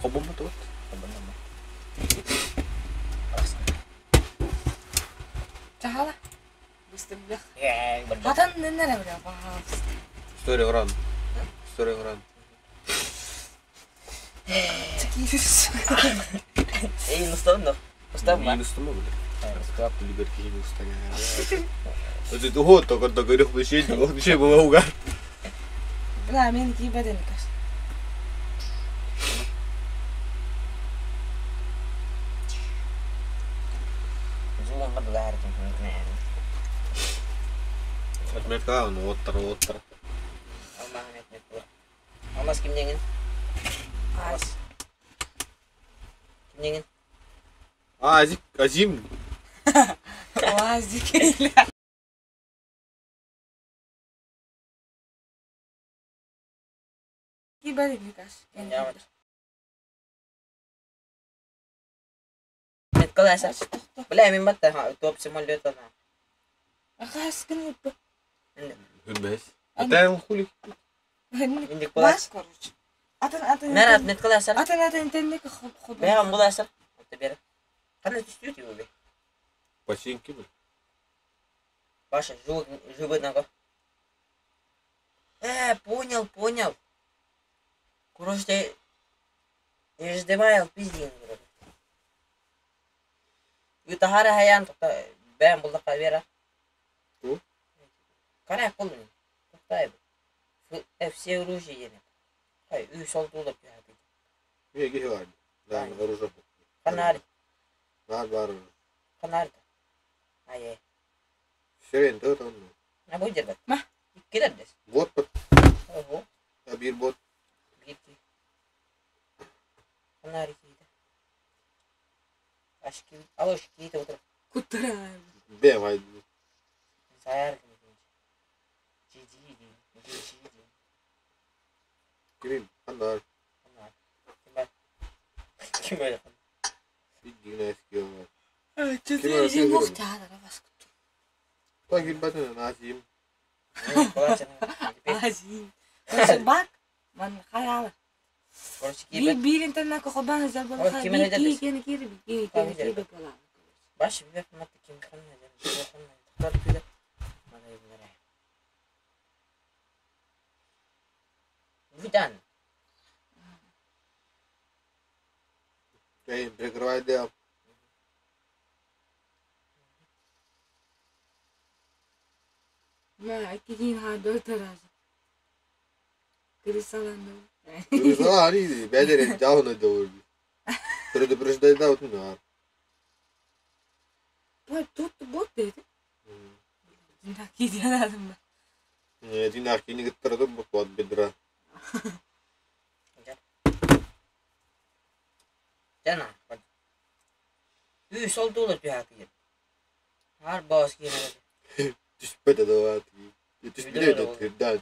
Хобуммут вот. Чахала. Быстырдых. Хатан нэннere бля, пожалуйста. История уран. История уран. Эй, ну что, Минус тому, бля. Либерки минус того. Это только говорю, вообще было угар. Бля, мен кийбеден каш. Отметка, ну оттар, оттар. Алмаз кимнеңин? Алмаз. Кимнеңин? А, Азик, Азим. Уазик или. Кийбеден каш. Меткаласа. Бля, мен батта топ самолет она. Ахас кын Хүрмес. Это хули. Индик Бас булас. короче. Атын атын. Мэр отметкаласа. Атын атын тенник хоп хоп. Бля, буласа. Это бер. Кана түстү ти бе. Починки, бля. Паша, жу жубы наго. Понял, понял. Короче, еждемай пиздин короче. Ютахара хаян тохта бэм буллака бера. Ту? Кара колун. Тохта все оружие ене. Хай үй сол тулап я. Не, гихар. Да, оружие. Канар, Бар, бар. канар. Ай, Все, это там. на будет бат. Ма? Кидердес. Вот, под, Ого, абир бот. бирки. Канар киде. Ашки, алыш киде отыр. Куттара. Бэм, ай. Саяр Жиди, жиди. Кимим, анда. Ким бар? Ким бар? Дигнес кио. Чөтү жиңок чаара бас кутту. Та гилбатын Азим. Азин. Бак. Ман хаялы. Короче, Би кибет. бирин тенна кохобан забыл. Ой, ким эле Ки дедес? кен кири ки Ким кен эле кири бола. Баш бибек матты ким ханна жан. Ханна. Тохтар күдө. Мана юнара. Будан. Эй, прикрывай да. Ма кигин ха дотораз. Крисалан. Они бәдер жауны дәуір. Предупреждай да вот ну. Бой тут бот деди. Динда киден Не, динар кини гыттырды бу куат бедра. Жана. Үй сол тулы түһә киеп. Har бос киеп. Түспәді да ват. Түспәді да тирдан.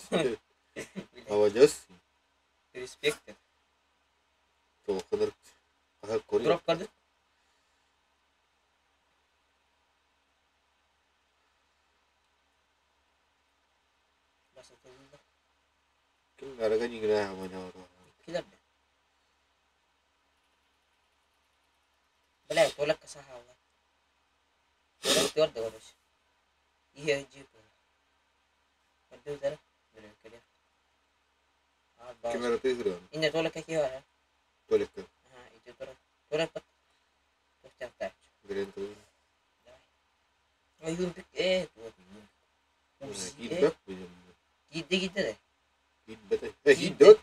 Авадес. Респект. Толқыныр. Аха кори. Дроп карды. Басатылды. Ким арага нигрә амана. Килер. Бля, толак касахала. Толак тор дорос. Ihe jip. Kaddu tara. Бля, кале. А Ким бас. ара тыгры. Инне толак ки хара. Толик. Ага, ити тора. Толак пат. Тохтар. Грен ту. Ай юн пик э туот. Кидбек. Гидде гидде. Кидбет. Э, киддот.